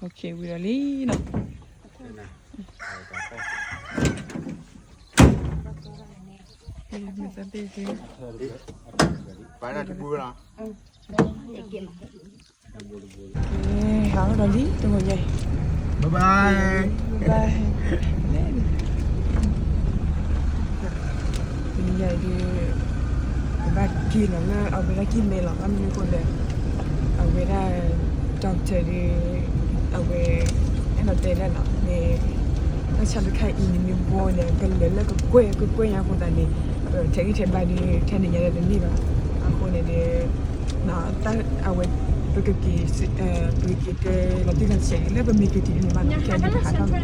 ဝံၤဒီးလံနီၤ. ပာ်နၢ်တပူၤနီၤ. ဟးထီၣ်ဒီးလံတဂီၤညါအံၤ, bye bye, bye bye. တနံၤညါအံၤဒုး ပဘၣ်က့ၤလီၤလၢအဝဲဒၣ်ကံၢ်မဲလီၤ, ဘၣ်မနုၤအဃိလဲၣ်, အဝဲဒၣ် doctor ဒုး အဝဲ အဲၣ်ဒိးတဲဒၣ်နီၤ မ့ၢ် တၢ်ဆါတခါအံၤန့ၣ်မ့ၢ်ဘှီန့ၣ် ကလဲၤလၢကကွဲၢ်ကကွဲၢ်ညါအဃိသတးန့ၣ် ထဲးဂံၢ်ထဲးဘါဒုး ထဲန့ၣ်ညါဒီးတန့ၢ်ဘၣ်. အဃိန့ၣ်ဒီး အဝဲ ပကက့ၤ ပကက့ၤတဲလီၤတံၢ်လီၤဆဲးလၢပမ့ၢ်က့ၤတုၤန့ၣ်ဘၣ်နီၤ, ခဲန့ၣ်ပဟးထီၣ်လီ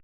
ၤ.